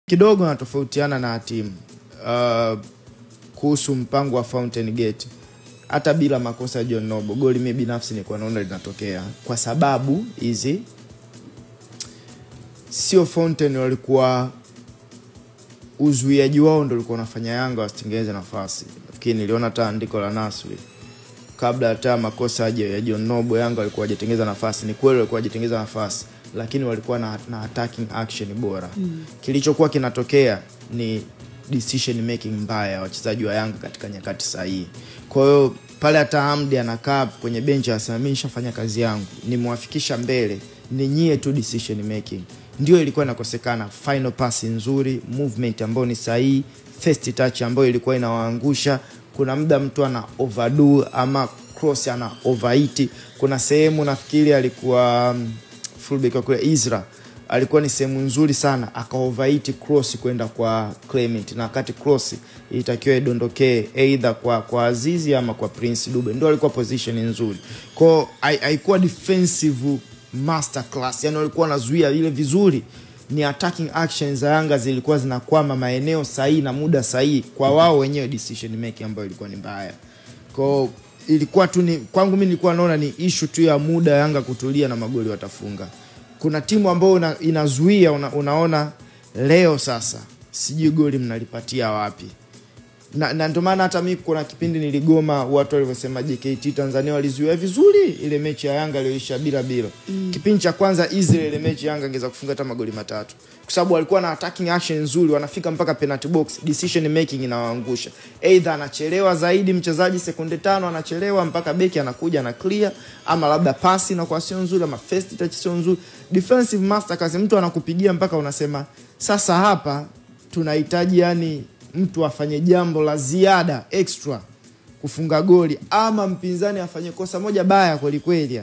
Kidogo natofautiana na timu kuhusu mpango wa Fountain Gate. Hata bila makosa ya John Noble, goli mimi binafsi nilikuwa naona linatokea kwa sababu hizi sio Fountain walikuwa uzuiaji wao ndio ulikuwa unafanya Yanga wasitengeneze nafasi. Nafikiri niliona hata andiko la Nasri kabla hata makosa ya John Noble, Yanga walikuwa hawajatengeneza nafasi. Ni kweli walikuwa hawajatengeneza nafasi, lakini walikuwa na attacking action bora. Kilichokuwa kinatokea ni decision making mbaya wachezaji wa Yanga katika nyakati sahihi. Kwa hiyo pale hata Hamdi anakaa kwenye benchi anasema mimi nishafanya kazi yangu, nimwafikisha mbele, ni nyie tu decision making. Ndio ilikuwa inakosekana, final pass nzuri, movement ambayo ni sahihi, first touch ambayo ilikuwa inawaangusha. Kuna muda mtu ana overdo ama cross ana overhit. Kuna sehemu nafikiri alikuwa fullback kwa Ezra, alikuwa ni sehemu nzuri sana, aka overhit cross kwenda kwa Clement, na wakati cross ilitakiwa idondokee either kwa Azizi ama kwa Prince Dube, ndio alikuwa position nzuri. Kwa haikuwa defensive masterclass, yani walikuwa wanazuia ile vizuri, ni attacking actions za Yanga zilikuwa zinakwama maeneo sahihi na muda sahihi kwa wao wenyewe, decision making ambayo ilikuwa ni mbaya. Kwa ilikuwa tu ni kwangu mimi nilikuwa naona ni issue tu ya muda Yanga kutulia na magoli watafunga. Kuna timu ambayo inazuia unaona leo sasa sijui goli mnalipatia wapi. Na ndio maana hata mimi kuna kipindi niligoma watu walivyosema JKT Tanzania walizuia vizuri ile mechi ya Yanga iliyoisha bila bila. Kipindi cha kwanza Israel ile mechi Yanga ingeweza kufunga hata magoli 3. Kwa sababu walikuwa na attacking action nzuri, wanafika mpaka penalty box, decision making inawaangusha. Either anachelewa zaidi mchezaji sekunde 5 anachelewa mpaka beki anakuja na clear, ama labda pasi na kwa sio nzuri, ama first touch sio nzuri. Defensive masterclass, mtu anakupigia mpaka unasema sasa hapa tunahitaji yani mtu afanye jambo la ziada extra kufunga goli, ama mpinzani afanye kosa moja baya kweli kweli.